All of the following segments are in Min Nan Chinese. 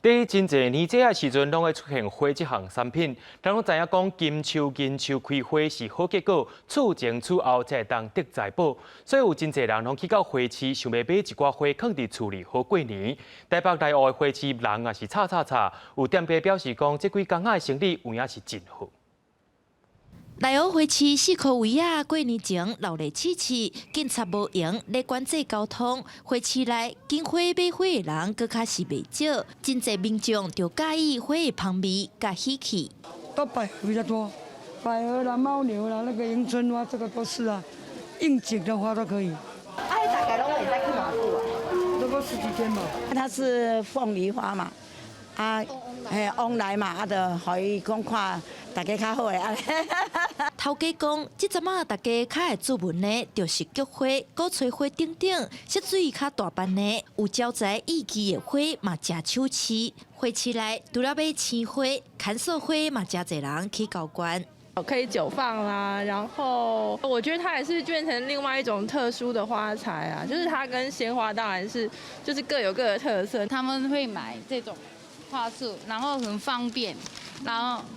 佇真濟年節的時陣，攏會出現花這項產品。人攏知影講金樹銀樹開花是好結果，厝前厝後才會當得財寶。所以有真濟人攏去到花市，想欲買一寡花囥佇厝裡好過年。台北內湖的花市人也是吵吵吵，有店家表示講，這幾工仔的生意有影是真好。內湖花市四箍圍仔，過年前鬧熱刺刺，警察無閒咧管制交通。花市內揀花買花的人，閣較是袂少，真濟民眾就佮意花的芳味佮喜氣。都百合比較多，百合啦、牦牛啦、那個迎春花，這個都是啊，應景的花都可以。啊，大概攏會使去偌久啊？差不多十幾天吧。它是鳳梨花嘛，啊，嘿，旺來嘛，啊，就予伊講看大家較好的啊。頭家講，這陣仔大家較會注文的，就是菊花、鼓吹花等等，色水較大範的，有招財意氣的花嘛，誠搶市。花市內除了買鮮花、牽手花嘛，誠濟人去交關。可以久放啦，然後我覺得它也是變成另外一種特殊的花材啊，就是它跟鮮花當然是就是各有各的特色。他們會買這種花束，然後很方便，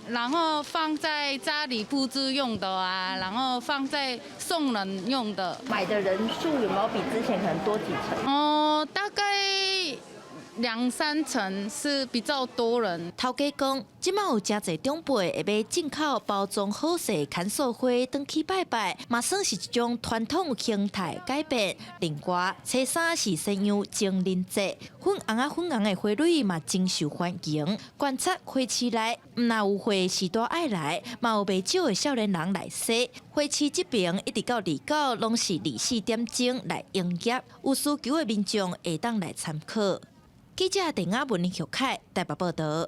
然後放在家裡佈置用的啊，然後放在送人用的。買的人數有沒有比之前可能多幾成？哦，大概兩三成是比較多人。頭家講，這馬有誠濟長輩會買進口包裝好勢牽手花，轉去拜拜，嘛算是一種傳統形態改變。另外，初三是西洋情人節，粉紅仔粉紅的花蕊嘛真受歡迎。觀察花市內，毋但有花序蹛愛來，嘛有袂少的少年人來踅。花市這爿一直到29，攏是24點鐘來營業，有需求的民眾會當來參考。記者鄧亞文、林玉凱台北報道。